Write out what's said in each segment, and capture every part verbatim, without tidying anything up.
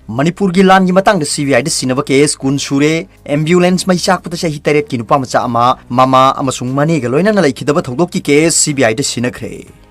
ꯃꯅꯤꯄꯨꯔꯒꯤ ꯂꯥꯟꯒꯤ ꯃꯇꯥꯡꯗ CBIꯗ ꯁꯤꯟꯅꯕ case ꯀꯨꯟ ꯁꯨꯔꯦ꯫ Ambulance ꯃꯩ ꯆꯥꯛꯄꯗ ꯆꯍꯤ ꯇꯔꯦꯠꯀꯤ ꯅꯨꯄꯥ ꯃꯆꯥ ꯑꯃ, ꯃꯃꯥ ꯑꯃꯁꯨꯡ ꯃꯅꯦꯒ ꯂꯣꯏꯅꯅ ꯂꯩꯈꯤꯗꯕ ꯊꯧꯗꯣꯛꯀꯤ case CBIꯗ ꯁꯤꯟꯅꯈ꯭ꯔꯦ꯫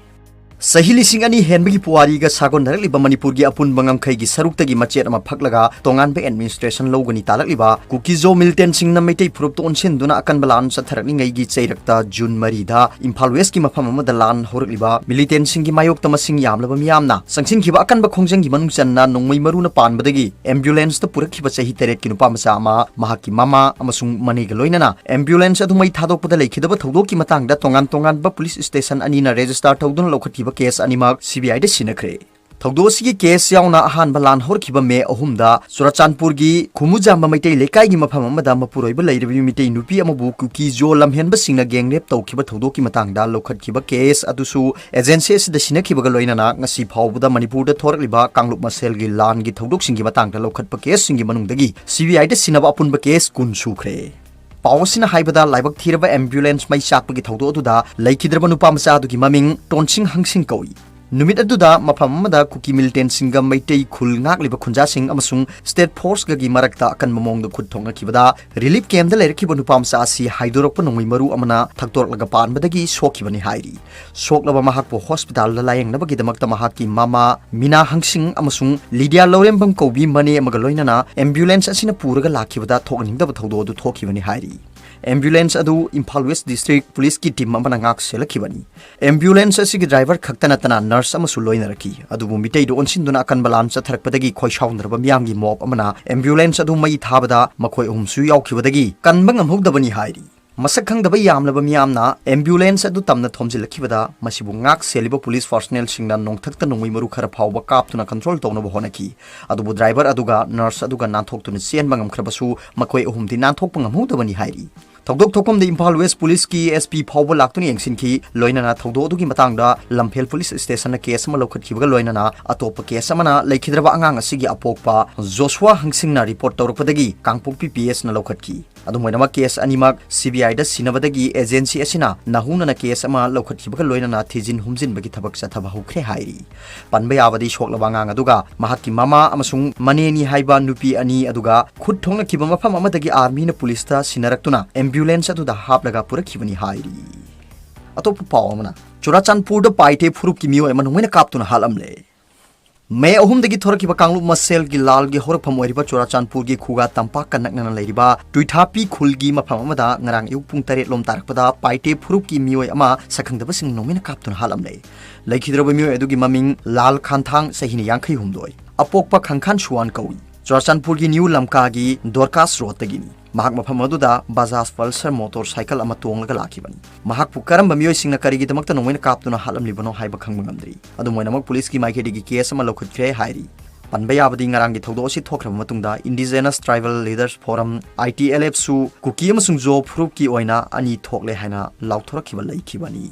ꯆꯍꯤ ꯂꯤꯁꯤꯡ ꯑꯅꯤ ꯍꯦꯟꯕꯒꯤ ꯄꯨꯋꯥꯔꯤꯒ ꯁꯥꯒꯣꯟꯅꯔꯛꯂꯤꯕ ꯃꯅꯤꯄꯨꯔꯒꯤ ꯑꯄꯨꯟꯕ ꯉꯝꯈꯩꯒꯤ ꯁꯔꯨꯛꯇꯒꯤ ꯃꯆꯦꯠ ꯑꯃ ꯐꯛꯂꯒ ꯇꯣꯉꯥꯟꯕ administration ꯂꯧꯒꯅꯤ ꯇꯥꯂꯛꯂꯤꯕ ꯀꯨꯀꯤꯖꯣ militantꯁꯤꯡꯅ ꯃꯩꯇꯩ ꯐꯨꯔꯨꯞꯇ ꯑꯣꯟꯁꯤꯟꯗꯨꯅ ꯑꯀꯟꯕ ꯂꯥꯟ ꯆꯠꯊꯔꯛꯂꯤꯉꯩꯒꯤ ꯆꯩꯔꯛꯇ June ꯃꯔꯤꯗ ꯏꯝꯐꯥꯜ Westꯀꯤ ꯃꯐꯝ ꯑꯃꯗ ꯂꯥꯟ ꯍꯧꯔꯛꯂꯤꯕ militantꯁꯤꯡꯒꯤ ꯃꯥꯌꯣꯛꯇ ꯃꯁꯤꯡ ꯌꯥꯝꯂꯕ ꯃꯤꯌꯥꯝꯅ ꯆꯪꯁꯤꯟꯈꯤꯕ ꯑꯀꯟꯕ ꯈꯣꯡꯖꯪꯒꯤ ꯃꯅꯨꯡ ꯆꯟꯅ ꯅꯣꯡꯃꯩ ꯃꯔꯨꯅ ꯄꯥꯟꯕꯗꯒꯤ ambulanceꯇ ꯄꯨꯔꯛꯈꯤꯕ ꯆꯍꯤ ꯇꯔꯦꯠꯀꯤ ꯅꯨꯄꯥ ꯃꯆꯥ ꯑꯃ, ꯃꯍꯥꯛꯀꯤ ꯃꯃꯥ ꯑꯃꯁꯨꯡ ꯃꯅꯦꯒ ꯂꯣꯏꯅꯅ ambulance ꯑꯗꯨ ꯃꯩ ꯊꯥꯗꯣꯛꯄꯗ ꯂꯩꯈꯤꯗꯕ ꯊꯧꯗꯣꯛꯀꯤ ꯃꯇꯥꯡꯗ ꯇꯣꯉꯥꯟ ꯇꯣꯉꯥꯟꯕ police station ꯑꯅꯤꯅ register ꯇꯧꯗꯨꯅ ꯂꯧꯈꯠꯈꯤꯕ case ꯑꯅꯤꯃꯛ CBIꯗ ꯁꯤꯟꯅꯈ꯭ꯔꯦ꯫ ꯊꯧꯗꯣꯛ ꯑꯁꯤꯒꯤ case ꯌꯥꯎꯅ ꯑꯍꯥꯟꯕ ꯂꯥꯟ ꯍꯧꯔꯛꯈꯤꯕ May ꯑꯍꯨꯝꯗ ꯆꯨꯔꯆꯥꯟꯄꯨꯔꯒꯤ ꯈꯨꯃꯨꯖꯥꯝꯕ ꯃꯩꯇꯩ ꯂꯩꯀꯥꯏꯒꯤ ꯃꯐꯝ ꯑꯃꯗ ꯃꯄꯨꯔꯣꯏꯕ ꯂꯩꯔꯕꯤ ꯃꯤꯇꯩ ꯅꯨꯄꯤ ꯑꯃꯕꯨ ꯀꯨꯀꯤꯖꯣ ꯂꯝꯍꯦꯟꯕꯁꯤꯡꯅ gang rape ꯇꯧꯈꯤꯕ ꯊꯧꯗꯣꯛꯀꯤ ꯃꯇꯥꯡꯗ ꯂꯧꯈꯠꯈꯤꯕ case ꯑꯗꯨꯁꯨ agency ꯑꯁꯤꯗ ꯁꯤꯟꯅꯈꯤꯕꯒ ꯂꯣꯏꯅꯅ ꯉꯁꯤ ꯐꯥꯎꯕꯗ ꯃꯅꯤꯄꯨꯔꯗ ꯊꯣꯔꯛꯂꯤꯕ ꯀꯥꯡꯂꯨꯞ ꯃꯁꯦꯜꯒꯤ ꯂꯥꯟꯒꯤ ꯊꯧꯗꯣꯛꯁꯤꯡꯒꯤ ꯃꯇꯥꯡꯗ ꯂꯧꯈꯠꯄ caseꯁꯤꯡꯒꯤ ꯃꯅꯨꯡꯗꯒꯤ CBIꯗ ꯁꯤꯟꯅꯕ ꯑꯄꯨꯟꯕ case ꯀꯨꯟ ꯁꯨꯈ꯭ꯔꯦ꯫ ꯄꯥꯎ ꯑꯁꯤꯅ ꯍꯥꯏꯕꯗ ꯂꯥꯏꯕꯛ ꯊꯤꯔꯕ ambulance ꯃꯩ ꯆꯥꯛꯄꯒꯤ ꯊꯧꯗꯣꯛ ꯑꯗꯨꯗ ꯂꯩꯈꯤꯗ꯭ꯔꯕ ꯅꯨꯄꯥ ꯃꯆꯥ ꯑꯗꯨꯒꯤ ꯃꯃꯤꯡ ꯇꯣꯟꯁꯤꯡ ꯍꯪꯁꯤꯡ ꯀꯧꯏ꯫ ꯅꯨꯃꯤꯠ ꯑꯗꯨꯗ ꯃꯐꯝ ꯑꯃꯗ ꯀꯨꯀꯤ militantꯁꯤꯡꯒ ꯃꯩꯇꯩ ꯈꯨꯜ ꯉꯥꯛꯂꯤꯕ ꯈꯨꯟꯖꯥꯁꯤꯡ ꯑꯃꯁꯨꯡ state forceꯀꯒꯤ ꯃꯔꯛꯇ ꯑꯀꯟꯕ ꯃꯑꯣꯡꯗ ꯈꯨꯠ ꯊꯣꯛꯅꯈꯤꯕꯗ relief campꯇ ꯂꯩꯔꯛꯈꯤꯕ ꯅꯨꯄꯥ ꯃꯆꯥ ꯑꯁꯤ ꯍꯥꯏꯗꯣꯔꯛꯄ ꯅꯣꯡꯃꯩ ꯃꯔꯨ ꯑꯃꯅ ꯊꯛꯇꯣꯔꯛꯂꯒ ꯄꯥꯟꯕꯗꯒꯤ ꯁꯣꯛꯈꯤꯕꯅꯤ ꯍꯥꯏꯔꯤ꯫ ꯁꯣꯛꯂꯕ ꯃꯍꯥꯛꯄꯨ hospitalꯗ ꯂꯥꯌꯦꯡꯅꯕꯒꯤꯗꯃꯛꯇ ꯃꯍꯥꯛꯀꯤ ꯃꯃꯥ ꯃꯤꯅꯥ ꯍꯪꯁꯤꯡ ꯑꯃꯁꯨꯡ ꯂꯤꯗꯤꯌꯥ ꯂꯧꯔꯦꯝꯕꯝ ꯀꯧꯕꯤ ꯃꯅꯦ ꯑꯃꯒ ꯂꯣꯏꯅꯅ ambulance ꯑꯁꯤꯅ ꯄꯨꯔꯒ ꯂꯥꯛꯈꯤꯕꯗ ꯊꯣꯛꯍꯟꯅꯤꯡꯗꯕ ꯊꯧꯗꯣꯛ ꯑꯗꯨ ꯊꯣꯛꯈꯤꯕꯅꯤ ꯍꯥꯏꯔꯤ꯫ Ambulance ꯑꯗꯨ ꯏꯝꯐꯥꯜ West District Policeꯀꯤ team ꯑꯃꯅ ꯉꯥꯛ ꯁꯦꯜꯂꯛꯈꯤꯕꯅꯤ꯫ Ambulance ꯑꯁꯤꯒꯤ driver ꯈꯛꯇ ꯅꯠꯇꯅ nurse ꯑꯃꯁꯨ ꯂꯣꯏꯅꯔꯛꯈꯤ꯫ ꯑꯗꯨꯕꯨ ꯃꯤꯇꯩꯗ ꯑꯣꯟꯁꯤꯟꯗꯨꯅ ꯑꯀꯟꯕ ꯂꯥꯟ ꯆꯠꯊꯔꯛꯄꯗꯒꯤ ꯈꯣꯏꯁꯥꯎꯅꯔꯕ ꯃꯤꯌꯥꯝꯒꯤ mob ꯑꯃꯅ ambulance ꯑꯗꯨ ꯃꯩ ꯊꯥꯕꯗ ꯃꯈꯣꯏ ꯑꯍꯨꯝꯁꯨ ꯌꯥꯎꯈꯤꯕꯗꯒꯤ ꯀꯟꯕ ꯉꯝꯍꯧꯗꯕꯅꯤ ꯍꯥꯏꯔꯤ꯫ ꯃꯁꯛ ꯈꯪꯗꯕ ꯌꯥꯝꯂꯕ ꯃꯤꯌꯥꯝꯅ ambulance ꯑꯗꯨ ꯇꯝꯅ ꯊꯣꯝꯖꯤꯜꯂꯛꯈꯤꯕꯗ ꯃꯁꯤꯕꯨ ꯉꯥꯛ ꯁꯦꯜꯂꯤꯕ police personnelꯁꯤꯡꯅ ꯅꯣꯡꯊꯛꯇ ꯅꯣꯡꯃꯩ ꯃꯔꯨ ꯈꯔ ꯐꯥꯎꯕ ꯀꯥꯞꯇꯨꯅ control ꯇꯧꯅꯕ ꯍꯣꯠꯅꯈꯤ꯫ ꯑꯗꯨꯕꯨ driver ꯑꯗꯨꯒ nurse ꯑꯗꯨꯒ ꯅꯥꯟꯊꯣꯛꯇꯨꯅ ꯆꯦꯟꯕ ꯉꯝꯈ꯭ꯔꯕꯁꯨ ꯃꯈꯣꯏ ꯑꯍꯨꯝꯗꯤ ꯅꯥꯟꯊꯣꯛꯄ ꯉꯝꯍꯧꯗꯕꯅꯤ ꯍꯥꯏꯔꯤ꯫ ꯊꯧꯗꯣꯛ ꯊꯣꯛꯐꯝꯗ ꯏꯝꯐꯥꯜ ꯋꯦꯁ ꯄꯨꯂꯤꯁꯀꯤ S P ꯐꯥꯎꯕ ꯂꯥꯛꯇꯨꯅ ꯌꯦꯡꯁꯤꯟꯈꯤ꯫ ꯂꯣꯏꯅꯅ ꯊꯧꯗꯣꯛ ꯑꯗꯨꯒꯤ ꯃꯇꯥꯡꯗ ꯂꯝꯐꯦꯜ ꯄꯨꯂꯤꯁ ꯁ꯭ꯇꯦꯁꯟꯅ ꯀꯦꯁ ꯑꯃ ꯂꯧꯈꯠꯈꯤꯕꯒ ꯂꯣꯏꯅꯅ ꯑꯇꯣꯞꯄ ꯀꯦꯁ ꯑꯃꯅ ꯂꯩꯈꯤꯗ꯭ꯔꯕ ꯑꯉꯥꯡ ꯑꯁꯤꯒꯤ ꯑꯄꯣꯛꯄ ꯖꯣꯁꯨꯋꯥ ꯍꯪꯁꯤꯡꯅ ꯔꯤꯄꯣꯔꯠ ꯇꯧꯔꯛꯄꯗꯒꯤ ꯀꯥꯡꯄꯣꯛꯄꯤ P S ꯅ ꯂꯧꯈꯠꯈꯤ꯫ ꯑꯗꯨꯝ ꯑꯣꯏꯅꯃꯛ, ꯀꯦꯁ ꯑꯅꯤꯃꯛ C B I ꯗ ꯁꯤꯟꯅꯕꯗꯒꯤ ꯑꯦꯖꯦꯟꯁꯤ ꯑꯁꯤꯅ ꯅꯧꯍꯧꯅꯅ ꯀꯦꯁ ꯑꯃ ꯂꯧꯈꯠꯈꯤꯕꯒ ꯂꯣꯏꯅꯅ ꯊꯤꯖꯤꯟ ꯍꯨꯝꯖꯤꯟꯕꯒꯤ ꯊꯕꯛ ꯆꯠꯊꯕ ꯍꯧꯈ꯭ꯔꯦ ꯍꯥꯏꯔꯤ꯫ ꯄꯟꯕ ꯌꯥꯕꯗꯤ, ꯁꯣꯛꯂꯕ ꯑꯉꯥꯡ ꯑꯗꯨꯒ ꯃꯍꯥꯛꯀꯤ ꯃꯃꯥ ꯑꯃꯁꯨꯡ ꯃꯅꯦꯅꯤ ꯍꯥꯏꯕ ꯅꯨꯄꯤ ꯑꯅꯤ ꯑꯗꯨꯒ ꯈꯨꯠ ꯊꯣꯛꯅꯈꯤꯕ ꯃꯐꯝ ꯑꯃꯗꯒꯤ ꯑꯥꯔꯃꯤꯅ ꯄꯨꯂꯤꯁꯇ ꯁꯤꯟꯅꯔꯛꯇꯨꯅ ꯑꯦꯝꯕꯨꯂꯦꯟꯁ ꯑꯗꯨꯗ ꯍꯥꯞꯂꯒ ꯄꯨꯔꯛꯈꯤꯕꯅꯤ ꯍꯥꯏꯔꯤ꯫ ꯑꯇꯣꯞꯄ ꯄꯥꯎ ꯑꯃꯅ, ꯆꯨꯔꯥꯆꯥꯟꯄꯨꯔꯗ ꯄꯥꯏꯇꯦ ꯐꯨꯔꯨꯞꯀꯤ ꯃꯤꯑꯣꯏ ꯑꯃ ꯅꯣꯡꯃꯩꯅ ꯀꯥꯞꯇꯨꯅ ꯍꯥꯠꯂꯝꯂꯦ꯫ ꯃꯦ ꯑꯍꯨꯝꯗꯒꯤ ꯊꯣꯔꯛꯈꯤꯕ ꯀꯥꯡꯂꯨꯞ ꯃꯁꯦꯜꯒꯤ ꯂꯥꯜꯒꯤ ꯍꯧꯔꯛꯐꯝ ꯑꯣꯏꯔꯤꯕ ꯆꯨꯔꯥꯆꯥꯟꯄꯨꯔꯒꯤ ꯈꯨꯒꯥ ꯇꯝꯄꯥꯛꯀ ꯅꯛꯅꯅ ꯂꯩꯔꯤꯕ ꯇꯨꯏꯊꯥꯄꯤ ꯈꯨꯜꯒꯤ ꯃꯐꯝ ꯑꯃꯗ ꯉꯔꯥꯡ ꯑꯌꯨꯛ ꯄꯨꯡ ꯇꯔꯦꯠ ꯂꯣꯝ ꯇꯥꯔꯛꯄꯗ ꯄꯥꯏꯇꯦ ꯐꯨꯔꯨꯞꯀꯤ ꯃꯤꯑꯣꯏ ꯑꯃ ꯁꯛꯈꯪꯗꯕꯁꯤꯡ ꯅꯣꯡꯃꯩꯅ ꯀꯥꯞꯇꯨꯅ ꯍꯥꯠꯂꯝꯂꯦ꯫ ꯂꯩꯈꯤꯗ꯭ꯔꯕ ꯃꯤꯑꯣꯏ ꯑꯗꯨꯒꯤ ꯃꯃꯤꯡ ꯂꯥꯜ ꯈꯥꯟꯊꯥꯡ, ꯆꯍꯤꯅ ꯌꯥꯡꯈꯩ ꯍꯨꯝꯗꯣꯏ, ꯑꯄꯣꯛꯄ ꯈꯪꯈꯥꯟ ꯁꯨꯋꯥꯟ ꯀꯧꯏ꯫ ꯆꯨꯔꯥꯆꯥꯟꯄꯨꯔꯒꯤ ꯅ꯭ꯌꯨ ꯂꯝꯀꯥꯒꯤ ꯗꯣꯔꯀꯥꯁ ꯔꯣꯗꯇꯒꯤꯅꯤ꯫ ꯃꯍꯥꯛ ꯃꯐꯝ ꯑꯗꯨꯗ ꯕꯖꯥꯖ ꯄꯜꯁꯔ ꯃꯣꯇꯣꯔ ꯁꯥꯏꯀꯜ ꯑꯃ ꯇꯣꯡꯂꯒ ꯂꯥꯛꯈꯤꯕꯅꯤ꯫ ꯃꯍꯥꯛꯄꯨ ꯀꯔꯝꯕ ꯃꯤꯑꯣꯏꯁꯤꯡꯅ ꯀꯔꯤꯒꯤꯗꯃꯛꯇ ꯅꯣꯡꯃꯩꯅ ꯀꯥꯞꯇꯨꯅ ꯍꯥꯠꯂꯝꯂꯤꯕꯅꯣ ꯍꯥꯏꯕ ꯈꯪꯕ ꯉꯝꯗ꯭ꯔꯤ꯫ ꯑꯗꯨꯝ ꯑꯣꯏꯅꯃꯛ, ꯄꯨꯂꯤꯁꯀꯤ ꯃꯥꯏꯀꯩꯗꯒꯤ ꯀꯦꯁ ꯑꯃ ꯂꯧꯈꯠꯈ꯭ꯔꯦ ꯍꯥꯏꯔꯤ꯫ ꯄꯟꯕ ꯌꯥꯕꯗꯤ, ꯉꯔꯥꯡꯒꯤ ꯊꯧꯗꯣꯛ ꯑꯁꯤ ꯊꯣꯛꯈ꯭ꯔꯕ ꯃꯇꯨꯡꯗ Indigenous Tribal Leaders Forum, I T L F, ꯁꯨ ꯀꯨꯀꯤ ꯑꯃꯁꯨꯡ ꯖꯣ ꯐꯨꯔꯨꯞꯀꯤ ꯑꯣꯏꯅ ꯑꯅꯤ ꯊꯣꯛꯂꯦ ꯍꯥꯏꯅ ꯂꯥꯎꯊꯣꯔꯛꯈꯤꯕ ꯂꯩꯈꯤꯕꯅꯤ꯫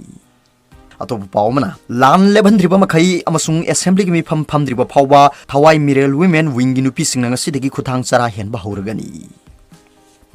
ꯑꯇꯣꯞꯄ ꯄꯥꯎ ꯑꯃꯅ, ꯂꯥꯟ ꯂꯦꯞꯍꯟꯗ꯭ꯔꯤꯕ ꯃꯈꯩ ꯑꯃꯁꯨꯡ ꯑꯦꯁꯦꯝꯕ꯭ꯂꯤꯒꯤ ꯃꯤꯐꯝ ꯐꯝꯗ꯭ꯔꯤꯕ ꯐꯥꯎꯕ ꯊꯋꯥꯏ ꯃꯤꯔꯦꯜ ꯋꯤꯃꯦꯟ ꯋꯤꯡꯒꯤ ꯅꯨꯄꯤꯁꯤꯡꯅ ꯉꯁꯤꯗꯒꯤ ꯈꯨꯊꯥꯡ ꯆꯔꯥ ꯍꯦꯟꯕ ꯍꯧꯔꯒꯅꯤ꯫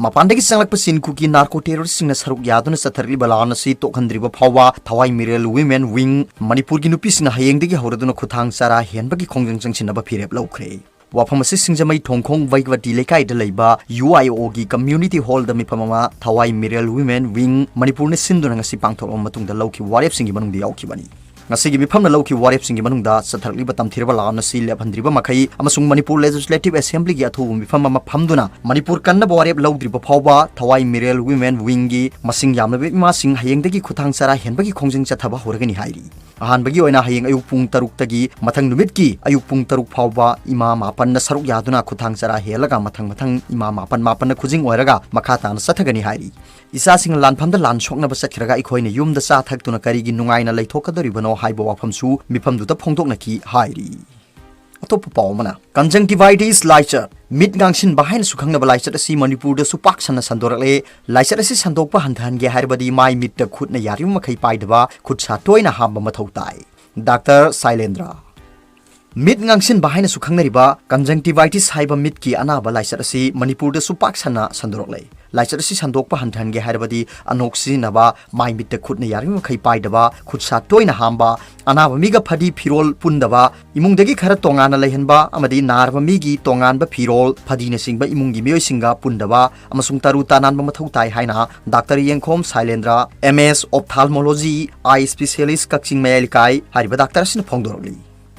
ꯃꯄꯥꯟꯗꯒꯤ ꯆꯪꯂꯛꯄ ꯆꯤꯟ ꯀꯨꯀꯤ ꯅꯥꯔꯀꯣ ꯇꯦꯔꯣꯔꯤꯁꯁꯤꯡꯅ ꯁꯔꯨꯛ ꯌꯥꯗꯨꯅ ꯆꯠꯊꯔꯛꯂꯤꯕ ꯂꯥꯟ ꯑꯁꯤ ꯇꯣꯛꯍꯟꯗ꯭ꯔꯤꯕ ꯐꯥꯎꯕ ꯊꯋꯥꯏ ꯃꯤꯔꯦꯜ ꯋꯤꯃꯦꯟ ꯋꯤꯡ ꯃꯅꯤꯄꯨꯔꯒꯤ ꯅꯨꯄꯤꯁꯤꯡꯅ ꯍꯌꯦꯡꯗꯒꯤ ꯍꯧꯔꯗꯨꯅ ꯈꯨꯊꯥꯡ ꯆꯔꯥ ꯍꯦꯟꯕꯒꯤ ꯈꯣꯡꯖꯪ ꯆꯪꯁꯤꯟꯅꯕ ꯐꯤꯔꯦꯞ ꯂꯧꯈ꯭ꯔꯦ꯫ ꯋꯥꯐꯝ ꯑꯁꯤ ꯁꯤꯡꯖꯃꯩ ꯊꯣꯡꯈꯣꯡ ꯕꯩꯒꯋꯇꯤ ꯂꯩꯀꯥꯏꯗ ꯂꯩꯕ U I O ꯒꯤ community hall ꯗ ꯃꯤꯐꯝ ꯑꯃ ꯊꯋꯥꯏ ꯃꯤꯔꯦꯜ ꯋꯤꯃꯦꯟ ꯋꯤꯡ ꯃꯅꯤꯄꯨꯔꯅ ꯁꯤꯟꯗꯨꯅ ꯉꯁꯤ ꯄꯥꯡꯊꯣꯛꯂꯕ ꯃꯇꯨꯡꯗ ꯂꯧꯈꯤꯕ ꯋꯥꯔꯦꯞꯁꯤꯡꯒꯤ ꯃꯅꯨꯡꯗ ꯌꯥꯎꯈꯤꯕꯅꯤ꯫ ꯉꯁꯤꯒꯤ ꯃꯤꯐꯝꯅ ꯂꯧꯈꯤꯕ ꯋꯥꯔꯦꯞꯁꯤꯡꯒꯤ ꯃꯅꯨꯡꯗ ꯆꯠꯊꯔꯛꯂꯤꯕ ꯇꯝꯊꯤꯔꯕ ꯂꯥꯟ ꯑꯁꯤ ꯂꯦꯞꯍꯟꯗ꯭ꯔꯤꯕ ꯃꯈꯩ ꯑꯃꯁꯨꯡ ꯃꯅꯤꯄꯨꯔ Legislative Assembly ꯒꯤ ꯑꯊꯨꯕ ꯃꯤꯐꯝ ꯑꯃ ꯐꯝꯗꯨꯅ ꯃꯅꯤꯄꯨꯔ ꯀꯟꯅꯕ ꯋꯥꯔꯦꯞ ꯂꯧꯗ꯭ꯔꯤꯕ ꯐꯥꯎꯕ ꯊꯋꯥꯏ ꯃꯤꯔꯦꯜ ꯋꯤꯃꯦꯟ ꯋꯤꯡꯒꯤ ꯃꯁꯤꯡ ꯌꯥꯝꯂꯕ ꯏꯃꯥꯁꯤꯡ ꯍꯌꯦꯡꯗꯒꯤ ꯈꯨꯊꯥꯡ ꯆꯔꯥ ꯍꯦꯟꯕꯒꯤ ꯈꯣꯡꯖꯪ ꯆꯠꯊꯕ ꯍꯧꯔꯒꯅꯤ ꯍꯥꯏꯔꯤ꯫ ꯑꯍꯥꯟꯕꯒꯤ ꯑꯣꯏꯅ ꯍꯌꯦꯡ ꯑꯌꯨꯛ ꯄꯨꯡ ꯇꯔꯨꯛꯇꯒꯤ ꯃꯊꯪ ꯅꯨꯃꯤꯠꯀꯤ ꯑꯌꯨꯛ ꯄꯨꯡ ꯇꯔꯨꯛ ꯐꯥꯎꯕ ꯏꯃꯥ ꯃꯥꯄꯟꯅ ꯁꯔꯨꯛ ꯌꯥꯗꯨꯅ ꯈꯨꯊꯥꯡ ꯆꯔꯥ ꯍꯦꯜꯂꯒ ꯃꯊꯪ ꯃꯊꯪ ꯏꯃꯥ ꯃꯥꯄꯟ ꯃꯥꯄꯟꯅ ꯈꯨꯖꯤꯡ ꯑꯣꯏꯔꯒ ꯃꯈꯥ ꯇꯥꯅ ꯆꯠꯊꯒꯅꯤ ꯍꯥꯏꯔꯤ꯫ ꯏꯆꯥꯁꯤꯡꯅ ꯂꯥꯟꯐꯝꯗ ꯂꯥꯟ ꯁꯣꯛꯅꯕ ꯆꯠꯈ꯭ꯔꯒ ꯑꯩꯈꯣꯏꯅ ꯌꯨꯝꯗ ꯆꯥ ꯊꯛꯇꯨꯅ ꯀꯔꯤꯒꯤ ꯅꯨꯡꯉꯥꯏꯅ ꯂꯩꯊꯣꯛꯀꯗꯧꯔꯤꯕꯅꯣ ꯍꯥꯏꯕ ꯋꯥꯐꯝꯁꯨ ꯃꯤꯐꯝꯗꯨꯗ ꯐꯣꯡꯗꯣꯛꯅꯈꯤ ꯍꯥꯏꯔꯤ꯫ ꯑꯇꯣꯞꯄ ꯄꯥꯎ ꯑꯃꯅ, conjunctivitis ꯂꯥꯏꯆꯠ, ꯃꯤꯠ ꯉꯥꯡꯁꯤꯟꯕ ꯍꯥꯏꯅꯁꯨ ꯈꯪꯅꯕ ꯂꯥꯏꯆꯠ ꯑꯁꯤ ꯃꯅꯤꯄꯨꯔꯗꯁꯨ ꯄꯥꯛ ꯁꯟꯅ ꯁꯟꯗꯣꯔꯛꯂꯦ꯫ ꯂꯥꯏꯆꯠ ꯑꯁꯤ ꯁꯟꯗꯣꯛꯄ ꯍꯟꯊꯍꯟꯒꯦ ꯍꯥꯏꯔꯕꯗꯤ ꯃꯥꯏ ꯃꯤꯠꯇ ꯈꯨꯠꯅ ꯌꯥꯔꯤꯕ ꯃꯈꯩ ꯄꯥꯏꯗꯕ, ꯈꯨꯠ ꯁꯥ ꯇꯣꯏꯅ ꯍꯥꯝꯕ ꯃꯊꯧ ꯇꯥꯏ꯫ ꯗꯥꯛꯇꯔ ꯁꯥꯏꯂꯦꯟꯗ꯭ꯔ꯫ ꯃꯤꯠ ꯉꯥꯡꯁꯤꯟꯕ ꯍꯥꯏꯅꯁꯨ ꯈꯪꯅꯔꯤꯕ conjunctivitis ꯍꯥꯏꯕ ꯃꯤꯠꯀꯤ ꯑꯅꯥꯕ ꯂꯥꯏꯆꯠ ꯑꯁꯤ ꯃꯅꯤꯄꯨꯔꯗꯁꯨ ꯄꯥꯛ ꯁꯟꯅ ꯁꯟꯗꯣꯔꯛꯂꯦ꯫ ꯂꯥꯏꯆꯠ ꯑꯁꯤ ꯁꯟꯗꯣꯛꯄ ꯍꯟꯊꯍꯟꯒꯦ ꯍꯥꯏꯔꯕꯗꯤ ꯑꯅꯣꯛ ꯁꯤꯖꯤꯟꯅꯕ, ꯃꯥꯏ ꯃꯤꯠꯇ ꯈꯨꯠꯅ ꯌꯥꯔꯤꯕ ꯃꯈꯩ ꯄꯥꯏꯗꯕ, ꯈꯨꯠ ꯁꯥ ꯇꯣꯏꯅ ꯍꯥꯝꯕ, ꯑꯅꯥꯕ ꯃꯤꯒ ꯐꯗꯤ ꯐꯤꯔꯣꯜ ꯄꯨꯟꯗꯕ, ꯏꯃꯨꯡꯗꯒꯤ ꯈꯔ ꯇꯣꯉꯥꯟꯅ ꯂꯩꯍꯟꯕ ꯑꯃꯗꯤ ꯅꯥꯔꯕ ꯃꯤꯒꯤ ꯇꯣꯉꯥꯟꯕ ꯐꯤꯔꯣꯜ, ꯐꯗꯤꯅꯆꯤꯡꯕ ꯏꯃꯨꯡꯒꯤ ꯃꯤꯑꯣꯏꯁꯤꯡꯒ ꯄꯨꯟꯗꯕ ꯑꯃꯁꯨꯡ ꯇꯔꯨ ꯇꯅꯥꯟꯕ ꯃꯊꯧ ꯇꯥꯏ ꯍꯥꯏꯅ ꯗꯥꯛꯇꯔ ꯌꯦꯡꯈꯣꯝ ꯁꯥꯏꯂꯦꯟꯗ꯭ꯔ, M S Ophthalmology, Eye Specialist, ꯀꯛꯆꯤꯡ ꯃꯌꯥꯏ ꯂꯩꯀꯥꯏ ꯍꯥꯏꯔꯤꯕ ꯗꯥꯛꯇꯔ ꯑꯁꯤꯅ ꯐꯣꯡꯗꯣꯔꯛꯂꯤ꯫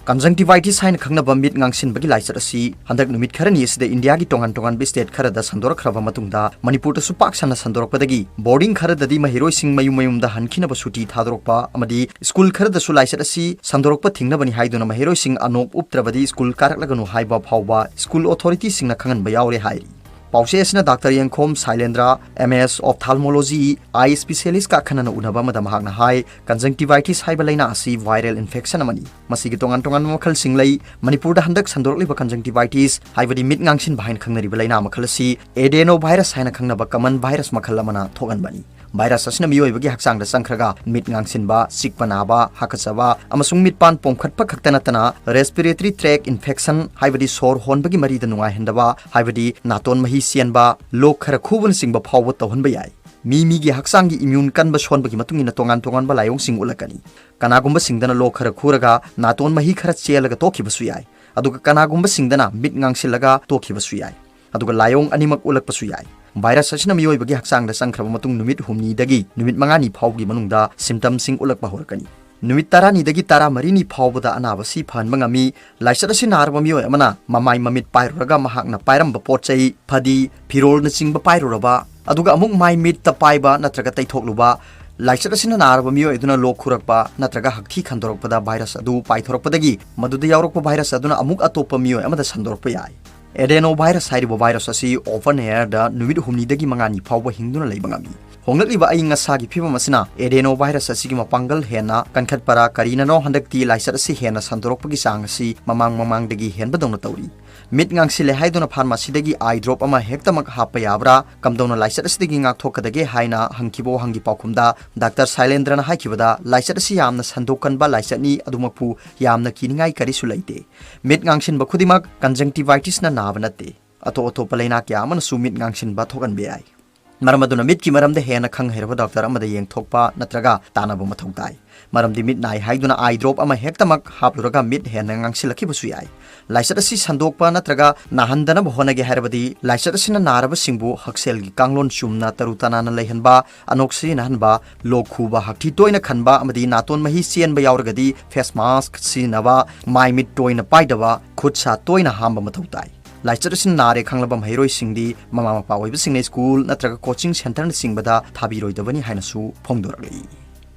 Conjunctivitis ꯍꯥꯏꯅ ꯈꯪꯅꯕ ꯃꯤꯠ ꯉꯥꯡꯁꯤꯟꯕꯒꯤ ꯂꯥꯏꯆꯠ ꯑꯁꯤ ꯍꯟꯗꯛ ꯅꯨꯃꯤꯠ ꯈꯔꯅꯤ ꯑꯁꯤꯗ ꯏꯟꯗꯤꯌꯥꯒꯤ ꯇꯣꯉꯥꯟ ꯇꯣꯉꯥꯟꯕ state ꯈꯔꯗ ꯁꯟꯗꯣꯔꯛꯈ꯭ꯔꯕ ꯃꯇꯨꯡꯗ ꯃꯅꯤꯄꯨꯔꯗꯁꯨ ꯄꯥꯛ ꯁꯟꯅ ꯁꯟꯗꯣꯔꯛꯄꯗꯒꯤ boarding ꯈꯔꯗꯗꯤ ꯃꯍꯩꯔꯣꯏꯁꯤꯡ ꯃꯌꯨꯝ ꯃꯌꯨꯝꯗ ꯍꯟꯈꯤꯅꯕ ꯁꯨꯇꯤ ꯊꯥꯗꯣꯔꯛꯄ ꯑꯃꯗꯤ school ꯈꯔꯗꯁꯨ ꯂꯥꯏꯆꯠ ꯑꯁꯤ ꯁꯟꯗꯣꯔꯛꯄ ꯊꯤꯡꯅꯕꯅꯤ ꯍꯥꯏꯗꯨꯅ ꯃꯍꯩꯔꯣꯏꯁꯤꯡ ꯑꯅꯣꯞ ꯎꯞꯇ꯭ꯔꯕꯗꯤ school ꯀꯥꯔꯛꯂꯒꯅꯨ ꯍꯥꯏꯕ ꯐꯥꯎꯕ school authority ꯁꯤꯡꯅ ꯈꯪꯍꯟꯕ ꯌꯥꯎꯔꯦ ꯍꯥꯏꯔꯤ꯫ ꯄꯥꯎꯆꯦ ꯑꯁꯤꯅ ꯗꯥꯛꯇꯔ ꯌꯦꯡꯈꯣꯝ ꯁꯥꯏꯂꯦꯟꯗ꯭ꯔ, M S Ophthalmology, Eye Specialist ꯀ ꯑꯈꯟꯅꯅ ꯎꯅꯕ ꯑꯃꯗ ꯃꯍꯥꯛꯅ ꯍꯥꯏ, conjunctivitis ꯍꯥꯏꯕ ꯂꯥꯏꯅꯥ ꯑꯁꯤ viral infection ꯑꯃꯅꯤ꯫ ꯃꯁꯤꯒꯤ ꯇꯣꯉꯥꯟ ꯇꯣꯉꯥꯟꯕ ꯃꯈꯜꯁꯤꯡ ꯂꯩ꯫ ꯃꯅꯤꯄꯨꯔꯗ ꯍꯟꯗꯛ ꯁꯟꯗꯣꯔꯛꯂꯤꯕ conjunctivitis ꯍꯥꯏꯕꯗꯤ ꯃꯤꯠ ꯉꯥꯡꯁꯤꯟꯕ ꯍꯥꯏꯅ ꯈꯪꯅꯔꯤꯕ ꯂꯥꯏꯅꯥ ꯃꯈꯜ ꯑꯁꯤ adenovirus ꯍꯥꯏꯅ ꯈꯪꯅꯕ common virus ꯃꯈꯜ ꯑꯃꯅ ꯊꯣꯛꯍꯟꯕꯅꯤ꯫ Virus ꯑꯁꯤꯅ ꯃꯤꯑꯣꯏꯕꯒꯤ ꯍꯛꯆꯥꯡꯗ ꯆꯪꯈ꯭ꯔꯒ ꯃꯤꯠ ꯉꯥꯡꯁꯤꯟꯕ, ꯆꯤꯛꯄ ꯅꯥꯕ, ꯍꯥꯀꯠꯆꯕ ꯑꯃꯁꯨꯡ ꯃꯤꯠꯄꯥꯟ ꯄꯣꯝꯈꯠꯄ ꯈꯛꯇ ꯅꯠꯇꯅ respiratory tract infection ꯍꯥꯏꯕꯗꯤ ꯁꯣꯔ ꯍꯣꯟꯕꯒꯤ ꯃꯔꯤꯗ ꯅꯨꯡꯉꯥꯏꯍꯟꯗꯕ ꯍꯥꯏꯕꯗꯤ ꯅꯥꯇꯣꯟ ꯃꯍꯤ ꯆꯦꯟꯕ, ꯂꯣꯛ ꯈꯔ ꯈꯨꯕꯅꯆꯤꯡꯕ ꯐꯥꯎꯕ ꯇꯧꯍꯟꯕ ꯌꯥꯏ꯫ ꯃꯤ ꯃꯤꯒꯤ ꯍꯛꯆꯥꯡꯒꯤ immune ꯀꯟꯕ ꯁꯣꯟꯕꯒꯤ ꯃꯇꯨꯡ ꯏꯟꯅ ꯇꯣꯉꯥꯟ ꯇꯣꯉꯥꯟꯕ ꯂꯥꯏꯑꯣꯡꯁꯤꯡ ꯎꯠꯂꯛꯀꯅꯤ꯫ ꯀꯅꯥꯒꯨꯝꯕꯁꯤꯡꯗꯅ ꯂꯣꯛ ꯈꯔ ꯈꯨꯔꯒ ꯅꯥꯇꯣꯟ ꯃꯍꯤ ꯈꯔ ꯆꯦꯜꯂꯒ ꯇꯣꯛꯈꯤꯕꯁꯨ ꯌꯥꯏ꯫ ꯑꯗꯨꯒ ꯀꯅꯥꯒꯨꯝꯕꯁꯤꯡꯗꯅ ꯃꯤꯠ ꯉꯥꯡꯁꯤꯜꯂꯒ ꯇꯣꯛꯈꯤꯕꯁꯨ ꯌꯥꯏ꯫ ꯑꯗꯨꯒ ꯂꯥꯏꯑꯣꯡ ꯑꯅꯤꯃꯛ ꯎꯠꯂꯛꯄꯁꯨ ꯌꯥꯏ꯫ Virus ꯑꯁꯤꯅ ꯃꯤꯑꯣꯏꯕꯒꯤ ꯍꯛꯆꯥꯡꯗ ꯆꯪꯈ꯭ꯔꯕ ꯃꯇꯨꯡ ꯅꯨꯃꯤꯠ ꯍꯨꯝꯅꯤꯗꯒꯤ ꯅꯨꯃꯤꯠ ꯃꯉꯥꯅꯤ ꯐꯥꯎꯕꯒꯤ ꯃꯅꯨꯡꯗ symptomꯁꯤꯡ ꯎꯠꯂꯛꯄ ꯍꯧꯔꯛꯀꯅꯤ꯫ ꯅꯨꯃꯤꯠ ꯇꯔꯥꯅꯤꯗꯒꯤ ꯇꯔꯥꯃꯔꯤꯅꯤ ꯐꯥꯎꯕꯗ ꯑꯅꯥꯕ ꯑꯁꯤ ꯐꯍꯟꯕ ꯉꯝꯃꯤ꯫ ꯂꯥꯏꯆꯠ ꯑꯁꯤ ꯅꯥꯔꯕ ꯃꯤꯑꯣꯏ ꯑꯃꯅ ꯃꯃꯥꯏ ꯃꯃꯤꯠ ꯄꯥꯏꯔꯨꯔꯒ ꯃꯍꯥꯛꯅ ꯄꯥꯏꯔꯝꯕ ꯄꯣꯠ ꯆꯩ, ꯐꯗꯤ, ꯐꯤꯔꯣꯜꯅꯆꯤꯡꯕ ꯄꯥꯏꯔꯨꯔꯕ, ꯑꯗꯨꯒ ꯑꯃꯨꯛ ꯃꯥꯏ ꯃꯤꯠꯇ ꯄꯥꯏꯕ ꯅꯠꯇ꯭ꯔꯒ ꯇꯩꯊꯣꯛꯂꯨꯕ, ꯂꯥꯏꯆꯠ ꯑꯁꯤꯅ ꯅꯥꯔꯕ ꯃꯤꯑꯣꯏ ꯑꯗꯨꯅ ꯂꯣꯛ ꯈꯨꯔꯛꯄ ꯅꯠꯇ꯭ꯔꯒ ꯍꯛꯊꯤ ꯈꯟꯗꯣꯔꯛꯄꯗ virus ꯑꯗꯨ ꯄꯥꯏꯊꯣꯔꯛꯄꯗꯒꯤ ꯃꯗꯨꯗ ꯌꯥꯎꯔꯛꯄ virus ꯑꯗꯨꯅ ꯑꯃꯨꯛ ꯑꯇꯣꯞꯄ ꯃꯤꯑꯣꯏ ꯑꯃꯗ ꯁꯟꯗꯣꯔꯛꯄ ꯌꯥꯏ꯫ Adenovirus ꯍꯥꯏꯔꯤꯕ virus ꯑꯁꯤ open airꯗ ꯅꯨꯃꯤꯠ ꯍꯨꯝꯅꯤꯗꯒꯤ ꯃꯉꯥꯅꯤ ꯐꯥꯎꯕ ꯍꯤꯡꯗꯨꯅ ꯂꯩꯕ ꯉꯝꯃꯤ꯫ ꯍꯣꯡꯂꯛꯂꯤꯕ ꯑꯏꯪ ꯑꯁꯥꯒꯤ ꯐꯤꯕꯝ ꯑꯁꯤꯅ adenovirus ꯑꯁꯤꯒꯤ ꯃꯄꯥꯡꯒꯜ ꯍꯦꯟꯅ ꯀꯟꯈꯠꯄꯔꯥ ꯀꯔꯤꯅꯅꯣ ꯍꯟꯗꯛꯇꯤ ꯂꯥꯏꯆꯠ ꯑꯁꯤ ꯍꯦꯟꯅ ꯁꯟꯗꯣꯔꯛꯄꯒꯤ ꯆꯥꯡ ꯑꯁꯤ ꯃꯃꯥꯡ ꯃꯃꯥꯡꯗꯒꯤ ꯍꯦꯟꯕꯗꯧꯅ ꯇꯧꯔꯤ꯫ ꯃꯤꯠ ꯉꯥꯡꯁꯤꯜꯂꯦ ꯍꯥꯏꯗꯨꯅ pharmacyꯗꯒꯤ eye drop ꯑꯃ ꯍꯦꯛꯇꯃꯛ ꯍꯥꯞꯄ ꯌꯥꯕ꯭ꯔꯥ? ꯀꯝꯗꯧꯅ ꯂꯥꯏꯆꯠ ꯑꯁꯤꯗꯒꯤ ꯉꯥꯛꯊꯣꯛꯀꯗꯒꯦ ꯍꯥꯏꯅ ꯍꯪꯈꯤꯕ ꯋꯥꯍꯪꯒꯤ ꯄꯥꯎꯈꯨꯝꯗ ꯗꯥꯛꯇꯔ ꯁꯥꯏꯂꯦꯟꯗ꯭ꯔꯅ ꯍꯥꯏꯈꯤꯕꯗ, ꯂꯥꯏꯆꯠ ꯑꯁꯤ ꯌꯥꯝꯅ ꯁꯟꯗꯣꯛꯀꯟꯕ ꯂꯥꯏꯆꯠꯅꯤ, ꯑꯗꯨꯃꯛꯄꯨ ꯌꯥꯝꯅ ꯀꯤꯅꯤꯡꯉꯥꯏ ꯀꯔꯤꯁꯨ ꯂꯩꯇꯦ꯫ ꯃꯤꯠ ꯉꯥꯡꯁꯤꯟꯕ ꯈꯨꯗꯤꯡꯃꯛ conjunctivitisꯅ ꯅꯥꯕ ꯅꯠꯇꯦ꯫ ꯑꯇꯣꯞ ꯑꯇꯣꯞꯄ ꯂꯩꯅꯥ ꯀꯌꯥ ꯑꯃꯅꯁꯨ ꯃꯤꯠ ꯉꯥꯡꯁꯤꯟꯕ ꯊꯣꯛꯍꯟꯕ ꯌꯥꯏ꯫ ꯃꯔꯝ ꯑꯗꯨꯅ ꯃꯤꯠꯀꯤ ꯃꯔꯝꯗ ꯍꯦꯟꯅ ꯈꯪ ꯍꯩꯔꯕ ꯗꯥꯛꯇꯔ ꯑꯃꯗ ꯌꯦꯡꯊꯣꯛꯄ ꯅꯠꯇ꯭ꯔꯒ ꯇꯥꯟꯅꯕ ꯃꯊꯧ ꯇꯥꯏ꯫ ꯃꯔꯝꯗꯤ ꯃꯤꯠ ꯅꯥꯏ ꯍꯥꯏꯗꯨꯅ eye drop ꯑꯃ ꯍꯦꯛꯇꯃꯛ ꯍꯥꯞꯂꯨꯔꯒ ꯃꯤꯠ ꯍꯦꯟꯅ ꯉꯥꯡꯁꯤꯜꯂꯛꯈꯤꯕꯁꯨ ꯌꯥꯏ꯫ ꯂꯥꯏꯆꯠ ꯑꯁꯤ ꯁꯟꯗꯣꯛꯄ ꯅꯠꯇ꯭ꯔꯒ ꯅꯥꯍꯟꯗꯅꯕ ꯍꯣꯠꯅꯒꯦ ꯍꯥꯏꯔꯕꯗꯤ, ꯂꯥꯏꯆꯠ ꯑꯁꯤꯅ ꯅꯥꯔꯕꯁꯤꯡꯕꯨ ꯍꯛꯁꯦꯜꯒꯤ ꯀꯥꯡꯂꯣꯟ ꯆꯨꯝꯅ ꯇꯔꯨ ꯇꯅꯥꯟꯅ ꯂꯩꯍꯟꯕ, ꯑꯅꯣꯛ ꯁꯤꯖꯤꯟꯅꯍꯟꯕ, ꯂꯣꯛ ꯈꯨꯕ, ꯍꯛꯊꯤ ꯇꯣꯏꯅ ꯈꯟꯕ ꯑꯃꯗꯤ ꯅꯥꯇꯣꯟ ꯃꯍꯤ ꯆꯦꯟꯕ ꯌꯥꯎꯔꯒꯗꯤ face mask ꯁꯤꯖꯤꯟꯅꯕ, ꯃꯥꯏ ꯃꯤꯠ ꯇꯣꯏꯅ ꯄꯥꯏꯗꯕ, ꯈꯨꯠ ꯁꯥ ꯇꯣꯏꯅ ꯍꯥꯝꯕ ꯃꯊꯧ ꯇꯥꯏ꯫ ꯂꯥꯏꯆꯠ ꯑꯁꯤꯅ ꯅꯥꯔꯦ ꯈꯪꯂꯕ ꯃꯍꯩꯔꯣꯏꯁꯤꯡꯗꯤ ꯃꯃꯥ ꯃꯄꯥ ꯑꯣꯏꯕꯁꯤꯡꯅ ꯁ꯭ꯀꯨꯜ ꯅꯠꯇ꯭ꯔꯒ ꯀꯣꯆꯤꯡ ꯁꯦꯟꯇꯔꯅꯆꯤꯡꯕꯗ ꯊꯥꯕꯤꯔꯣꯏꯗꯕꯅꯤ ꯍꯥꯏꯅꯁꯨ ꯐꯣꯡꯗꯣꯔꯛꯂꯤ꯫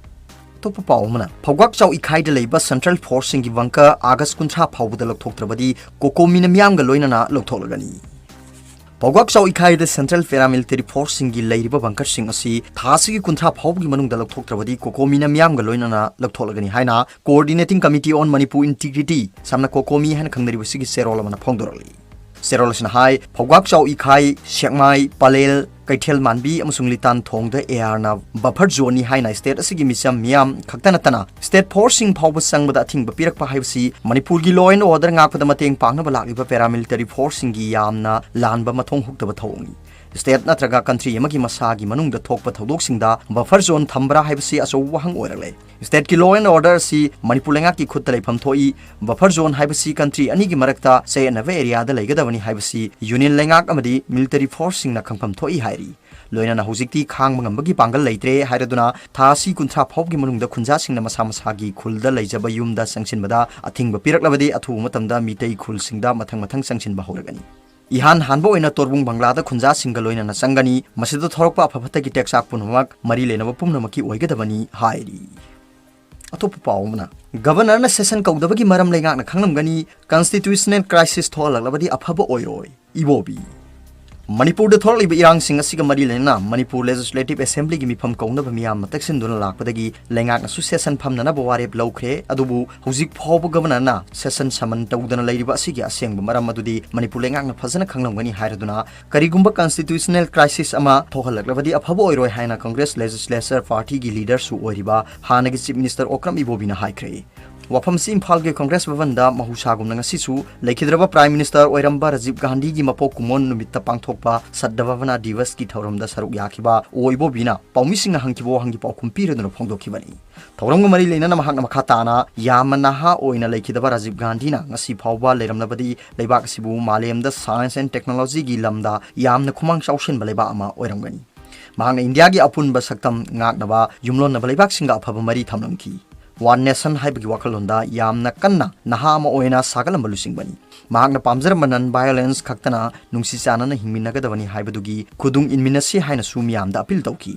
ꯑꯇꯣꯞꯄ ꯄꯥꯎ ꯑꯃꯅ, ꯐꯧꯒꯥꯛ ꯆꯥꯎ ꯏꯈꯥꯏꯗ ꯂꯩꯕ central forceꯁꯤꯡꯒꯤ bunker August ꯀꯨꯟꯊ꯭ꯔꯥ ꯐꯥꯎꯕꯗ ꯂꯧꯊꯣꯛꯇ꯭ꯔꯕꯗꯤ COCOMIꯅ ꯃꯤꯌꯥꯝꯒ ꯂꯣꯏꯅꯅ ꯂꯧꯊꯣꯛꯂꯒꯅꯤ꯫ ꯐꯧꯒꯥꯛ ꯆꯥꯎ ꯏꯈꯥꯏꯗ central paramilitary forceꯁꯤꯡꯒꯤ ꯂꯩꯔꯤꯕ bunkerꯁꯤꯡ ꯑꯁꯤ ꯊꯥ ꯑꯁꯤꯒꯤ ꯀꯨꯟꯊ꯭ꯔꯥ ꯐꯥꯎꯕꯒꯤ ꯃꯅꯨꯡꯗ ꯂꯧꯊꯣꯛꯇ꯭ꯔꯕꯗꯤ COCOMIꯅ ꯃꯤꯌꯥꯝꯒ ꯂꯣꯏꯅꯅ ꯂꯧꯊꯣꯛꯂꯒꯅꯤ ꯍꯥꯏꯅ Coordinating Committee on Manipur Integrity, ꯁꯝꯅ COCOMI ꯍꯥꯏꯅ ꯈꯪꯅꯔꯤꯕꯁꯤꯒꯤ ꯆꯦꯔꯣꯜ ꯑꯃꯅ ꯐꯣꯡꯗꯣꯔꯛꯂꯤ꯫ ꯆꯦꯔꯣꯜ ꯑꯁꯤꯅ ꯍꯥꯏ, ꯐꯧꯒꯥꯛ ꯆꯥꯎ ꯏꯈꯥꯏ, ꯁꯦꯛꯃꯥꯏ, ꯄꯂꯦꯜ, ꯀꯩꯊꯦꯜ ꯃꯥꯟꯕꯤ ꯑꯃꯁꯨꯡ ꯂꯤꯇꯥꯟ ꯊꯣꯡꯗ ARꯅ buffer zoneꯅꯤ ꯍꯥꯏꯅ state ꯑꯁꯤꯒꯤ ꯃꯤꯆꯝ ꯃꯤꯌꯥꯝ ꯈꯛꯇ ꯅꯠꯇꯅ state forceꯁꯤꯡ ꯐꯥꯎꯕ ꯆꯪꯕꯗ ꯑꯊꯤꯡꯕ ꯄꯤꯔꯛꯄ ꯍꯥꯏꯕꯁꯤ ꯃꯅꯤꯄꯨꯔꯒꯤ law and order ꯉꯥꯛꯄꯗ ꯃꯇꯦꯡ ꯄꯥꯡꯅꯕ ꯂꯥꯛꯂꯤꯕ paramilitary forceꯁꯤꯡꯒꯤ ꯌꯥꯝꯅ ꯂꯥꯟꯕ ꯃꯊꯣꯡ ꯍꯨꯛꯇꯕ ꯊꯧꯑꯣꯡꯅꯤ꯫ State ꯅꯠꯇ꯭ꯔꯒ country ꯑꯃꯒꯤ ꯃꯁꯥꯒꯤ ꯃꯅꯨꯡꯗ ꯊꯣꯛꯄ ꯊꯧꯗꯣꯛꯁꯤꯡꯗ buffer zone ꯊꯝꯕ꯭ꯔꯥ ꯍꯥꯏꯕꯁꯤ ꯑꯆꯧꯕ ꯋꯥꯍꯪ ꯑꯣꯏꯔꯛꯂꯦ꯫ Stateꯀꯤ law and order ꯑꯁꯤ ꯃꯅꯤꯄꯨꯔ ꯂꯩꯉꯥꯛꯀꯤ ꯈꯨꯠꯇ ꯂꯩꯐꯝ ꯊꯣꯛꯏ꯫ Buffer zone ꯍꯥꯏꯕꯁꯤ country ꯑꯅꯤꯒꯤ ꯃꯔꯛꯇ ꯆꯌꯦꯠꯅꯕ areaꯗ ꯂꯩꯒꯗꯕꯅꯤ ꯍꯥꯏꯕꯁꯤ union ꯂꯩꯉꯥꯛ ꯑꯃꯗꯤ military forceꯁꯤꯡꯅ ꯈꯪꯐꯝ ꯊꯣꯛꯏ ꯍꯥꯏꯔꯤ꯫ ꯂꯣꯏꯅꯅ ꯍꯧꯖꯤꯛꯇꯤ ꯈꯥꯡꯕ ꯉꯝꯕꯒꯤ ꯄꯥꯡꯒꯜ ꯂꯩꯇ꯭ꯔꯦ ꯍꯥꯏꯔꯗꯨꯅ ꯊꯥ ꯑꯁꯤ ꯀꯨꯟꯊ꯭ꯔꯥ ꯐꯥꯎꯕꯒꯤ ꯃꯅꯨꯡꯗ ꯈꯨꯟꯖꯥꯁꯤꯡꯅ ꯃꯁꯥ ꯃꯁꯥꯒꯤ ꯈꯨꯜꯗ ꯂꯩꯖꯕ ꯌꯨꯝꯗ ꯆꯪꯁꯤꯟꯕꯗ ꯑꯊꯤꯡꯕ ꯄꯤꯔꯛꯂꯕꯗꯤ ꯑꯊꯨꯕ ꯃꯇꯝꯗ ꯃꯤꯇꯩ ꯈꯨꯜꯁꯤꯡꯗ ꯃꯊꯪ ꯃꯊꯪ ꯆꯪꯁꯤꯟꯕ ꯍꯧꯔꯒꯅꯤ꯫ ꯏꯍꯥꯟ ꯍꯥꯟꯕ ꯑꯣꯏꯅ ꯇꯣꯔꯕꯨꯡ ꯕꯪꯒ꯭ꯂꯥꯗ ꯈꯨꯟꯖꯥꯁꯤꯡꯒ ꯂꯣꯏꯅꯅ ꯆꯪꯒꯅꯤ꯫ ꯃꯁꯤꯗ ꯊꯣꯔꯛꯄ ꯑꯐ ꯐꯠꯇꯒꯤ ꯇꯦꯛꯆꯥꯛ ꯄꯨꯝꯅꯃꯛ ꯃꯔꯤ ꯂꯩꯅꯕ ꯄꯨꯝꯅꯃꯛꯀꯤ ꯑꯣꯏꯒꯗꯕꯅꯤ ꯍꯥꯏꯔꯤ꯫ ꯑꯇꯣꯞꯄ ꯄꯥꯎ ꯑꯃꯅ, Governorꯅ session ꯀꯧꯗꯕꯒꯤ ꯃꯔꯝ ꯂꯩꯉꯥꯛꯅ ꯈꯪꯂꯝꯒꯅꯤ꯫ Constitutional crisis ꯊꯣꯛꯍꯜꯂꯛꯂꯕꯗꯤ ꯑꯐꯕ ꯑꯣꯏꯔꯣꯏ, ꯏꯕꯣꯕꯤ꯫ ꯃꯅꯤꯄꯨꯔꯗ ꯊꯣꯛꯂꯛꯂꯤꯕ ꯏꯔꯥꯡꯁꯤꯡ ꯑꯁꯤꯒ ꯃꯔꯤ ꯂꯩꯅꯅ ꯃꯅꯤꯄꯨꯔ Legislative Assemblyꯒꯤ ꯃꯤꯐꯝ ꯀꯧꯅꯕ ꯃꯤꯌꯥꯝ ꯑꯃ ꯇꯛꯁꯤꯟꯗꯨꯅ ꯂꯥꯛꯄꯗꯒꯤ ꯂꯩꯉꯥꯛꯅꯁꯨ session ꯐꯝꯅꯅꯕ ꯋꯥꯔꯦꯞ ꯂꯧꯈ꯭ꯔꯦ꯫ ꯑꯗꯨꯕꯨ ꯍꯧꯖꯤꯛ ꯐꯥꯎꯕ Governorꯅ session summon ꯇꯧꯗꯅ ꯂꯩꯔꯤꯕ ꯑꯁꯤꯒꯤ ꯑꯁꯦꯡꯕ ꯃꯔꯝ ꯑꯗꯨꯗꯤ ꯃꯅꯤꯄꯨꯔ ꯂꯩꯉꯥꯛꯅ ꯐꯖꯅ ꯈꯪꯂꯝꯒꯅꯤ ꯍꯥꯏꯔꯗꯨꯅ, ꯀꯔꯤꯒꯨꯝꯕ constitutional crisis ꯑꯃ ꯊꯣꯛꯍꯜꯂꯛꯂꯕꯗꯤ ꯑꯐꯕ ꯑꯣꯏꯔꯣꯏ ꯍꯥꯏꯅ Congress Legislature Partyꯒꯤ leaderꯁꯨ ꯑꯣꯏꯔꯤꯕ ꯍꯥꯟꯅꯒꯤ Chief Minister ꯑꯣꯀ꯭ꯔꯝ ꯏꯕꯣꯕꯤꯅ ꯍꯥꯏꯈ꯭ꯔꯦ꯫ ꯋꯥꯐꯝꯁꯤ ꯏꯝꯐꯥꯜꯒꯤ Congress ꯚꯕꯟꯗ ꯃꯍꯧꯁꯥꯒꯨꯝꯅ ꯉꯁꯤꯁꯨ ꯂꯩꯈꯤꯗ꯭ꯔꯕ Prime Minister ꯑꯣꯏꯔꯝꯕ ꯔꯥꯖꯤꯕ ꯒꯥꯟꯙꯤꯒꯤ ꯃꯄꯣꯛ ꯀꯨꯝꯑꯣꯟ ꯅꯨꯃꯤꯠꯇ ꯄꯥꯡꯊꯣꯛꯄ ꯁꯠꯗ ꯚꯥꯕꯅꯥ ꯗꯤꯋꯁꯀꯤ ꯊꯧꯔꯝꯗ ꯁꯔꯨꯛ ꯌꯥꯈꯤꯕ ꯑꯣ ꯏꯕꯣꯕꯤꯅ ꯄꯥꯎꯃꯤꯁꯤꯡꯅ ꯍꯪꯈꯤꯕ ꯋꯥꯍꯪꯒꯤ ꯄꯥꯎꯈꯨꯝ ꯄꯤꯔꯗꯨꯅ ꯐꯣꯡꯗꯣꯛꯈꯤꯕꯅꯤ꯫ ꯊꯧꯔꯝꯒ ꯃꯔꯤ ꯂꯩꯅꯅ ꯃꯍꯥꯛꯅ ꯃꯈꯥ ꯇꯥꯅ ꯌꯥꯝꯅ ꯅꯍꯥ ꯑꯣꯏꯅ ꯂꯩꯈꯤꯗꯕ ꯔꯥꯖꯤꯕ ꯒꯥꯟꯙꯤꯅ ꯉꯁꯤ ꯐꯥꯎꯕ ꯂꯩꯔꯝꯂꯕꯗꯤ ꯂꯩꯕꯥꯛ ꯑꯁꯤꯕꯨ ꯃꯥꯂꯦꯝꯗ science and technologyꯒꯤ ꯂꯝꯗ ꯌꯥꯝꯅ ꯈꯨꯃꯥꯡ ꯆꯥꯎꯁꯤꯟꯕ ꯂꯩꯕꯥꯛ ꯑꯃ ꯑꯣꯏꯔꯝꯒꯅꯤ꯫ ꯃꯍꯥꯛꯅ ꯏꯟꯗꯤꯌꯥꯒꯤ ꯑꯄꯨꯟꯕ ꯁꯛꯇꯝ ꯉꯥꯛꯅꯕ ꯌꯨꯝꯂꯣꯟꯅꯕ ꯂꯩꯕꯥꯛꯁꯤꯡꯒ ꯑꯐꯕ ꯃꯔꯤ ꯊꯝꯂꯝꯈꯤ꯫ One Nation ꯍꯥꯏꯕꯒꯤ ꯋꯥꯈꯜꯂꯣꯟꯗ ꯌꯥꯝꯅ ꯀꯟꯅ ꯅꯍꯥ ꯑꯃ ꯑꯣꯏꯅ ꯁꯥꯒꯠꯂꯝꯕ ꯂꯨꯆꯤꯡꯕꯅꯤ꯫ ꯃꯍꯥꯛꯅ ꯄꯥꯝꯖꯔꯝꯕ non violence ꯈꯛꯇꯅ ꯅꯨꯡꯁꯤ ꯆꯥꯟꯅꯅ ꯍꯤꯡꯃꯤꯟꯅꯒꯗꯕꯅꯤ ꯍꯥꯏꯕꯗꯨꯒꯤ ꯈꯨꯗꯨꯡ ꯏꯟꯃꯤꯟꯅꯁꯤ ꯍꯥꯏꯅꯁꯨ ꯃꯤꯌꯥꯝꯗ appeal ꯇꯧꯈꯤ꯫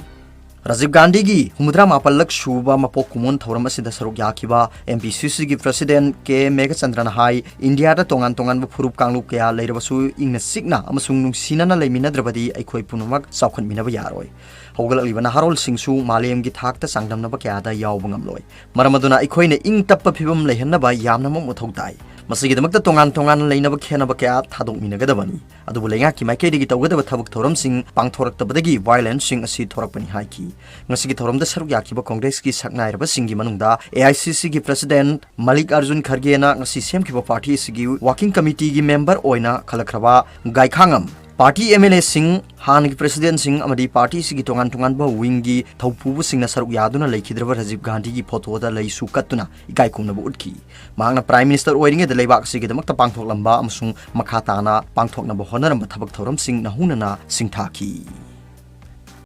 ꯔꯥꯖꯤꯕ ꯒꯥꯟꯙꯤꯒꯤ ꯍꯨꯝꯐꯨꯇꯔꯥ ꯃꯥꯄꯜꯂꯛ ꯁꯨꯕ ꯃꯄꯣꯛ ꯀꯨꯝꯑꯣꯟ ꯊꯧꯔꯝ ꯑꯁꯤꯗ ꯁꯔꯨꯛ ꯌꯥꯈꯤꯕ M P C Cꯒꯤ President ꯀꯦ ꯃꯦꯘꯆꯟꯗ꯭ꯔꯅ ꯍꯥꯏ, ꯏꯟꯗꯤꯌꯥꯗ ꯇꯣꯉꯥꯟ ꯇꯣꯉꯥꯟꯕ ꯐꯨꯔꯨꯞ ꯀꯥꯡꯂꯨꯞ ꯀꯌꯥ ꯂꯩꯔꯕꯁꯨ ꯏꯪꯅ ꯆꯤꯛꯅ ꯑꯃꯁꯨꯡ ꯅꯨꯡꯁꯤꯅꯅ ꯂꯩꯃꯤꯟꯅꯗ꯭ꯔꯕꯗꯤ ꯑꯩꯈꯣꯏ ꯄꯨꯝꯅꯃꯛ ꯆꯥꯎꯈꯠꯃꯤꯟꯅꯕ ꯌꯥꯔꯣꯏ꯫ ꯍꯧꯒꯠꯂꯛꯂꯤꯕ ꯅꯍꯥꯔꯣꯜꯁꯤꯡꯁꯨ ꯃꯥꯂꯦꯝꯒꯤ ꯊꯥꯛꯇ ꯆꯥꯡꯗꯝꯅꯕ ꯀꯌꯥꯗ ꯌꯥꯎꯕ ꯉꯝꯂꯣꯏ꯫ ꯃꯔꯝ ꯑꯗꯨꯅ ꯑꯩꯈꯣꯏꯅ ꯏꯪ ꯇꯞꯄ ꯐꯤꯕꯝ ꯂꯩꯍꯟꯅꯕ ꯌꯥꯝꯅꯃꯛ ꯃꯊꯧ ꯇꯥꯏ꯫ ꯃꯁꯤꯒꯤꯗꯃꯛꯇ ꯇꯣꯉꯥꯟ ꯇꯣꯉꯥꯟꯅ ꯂꯩꯅꯕ ꯈꯦꯠꯅꯕ ꯀꯌꯥ ꯊꯥꯗꯣꯛꯃꯤꯟꯅꯒꯗꯕꯅꯤ꯫ ꯑꯗꯨꯕꯨ ꯂꯩꯉꯥꯛꯀꯤ ꯃꯥꯏꯀꯩꯗꯒꯤ ꯇꯧꯒꯗꯕ ꯊꯕꯛ ꯊꯧꯔꯝꯁꯤꯡ ꯄꯥꯡꯊꯣꯔꯛꯇꯕꯗꯒꯤ violenceꯁꯤꯡ ꯑꯁꯤ ꯊꯣꯔꯛꯄꯅꯤ ꯍꯥꯏꯈꯤ꯫ ꯉꯁꯤꯒꯤ ꯊꯧꯔꯝꯗ ꯁꯔꯨꯛ ꯌꯥꯈꯤꯕ Congressꯀꯤ ꯁꯛꯅꯥꯏꯔꯕꯁꯤꯡꯒꯤ ꯃꯅꯨꯡꯗ A I C Cꯒꯤ President ꯃꯜꯂꯤꯛ Arjun ꯈꯔꯒꯦꯅ ꯉꯁꯤ ꯁꯦꯝꯈꯤꯕ party ꯑꯁꯤꯒꯤ working committeeꯒꯤ member ꯑꯣꯏꯅ ꯈꯜꯂꯛꯈ꯭ꯔꯕ ꯒꯥꯏꯈꯥꯉꯝ, party M L Aꯁꯤꯡ, ꯍꯥꯟꯅꯒꯤ Presidentꯁꯤꯡ ꯑꯃꯗꯤ party ꯑꯁꯤꯒꯤ ꯇꯣꯉꯥꯟ ꯇꯣꯉꯥꯟꯕ wingꯒꯤ ꯊꯧꯄꯨꯕꯁꯤꯡꯅ ꯁꯔꯨꯛ ꯌꯥꯗꯨꯅ ꯂꯩꯈꯤꯗ꯭ꯔꯕ ꯔꯥꯖꯤꯕ ꯒꯥꯟꯙꯤꯒꯤ photoꯗ ꯂꯩꯁꯨ ꯀꯠꯇꯨꯅ ꯏꯀꯥꯏ ꯈꯨꯝꯅꯕ ꯎꯠꯈꯤ꯫ ꯃꯍꯥꯛꯅ Prime Minister ꯑꯣꯏꯔꯤꯉꯩꯗ ꯂꯩꯕꯥꯛ ꯑꯁꯤꯒꯤꯗꯃꯛꯇ ꯄꯥꯡꯊꯣꯛꯂꯝꯕ ꯑꯃꯁꯨꯡ ꯃꯈꯥ ꯇꯥꯅ ꯄꯥꯡꯊꯣꯛꯅꯕ ꯍꯣꯠꯅꯔꯝꯕ ꯊꯕꯛ ꯊꯧꯔꯝꯁꯤꯡ ꯅꯧꯍꯧꯅꯅ ꯁꯤꯡꯊꯥꯈꯤ꯫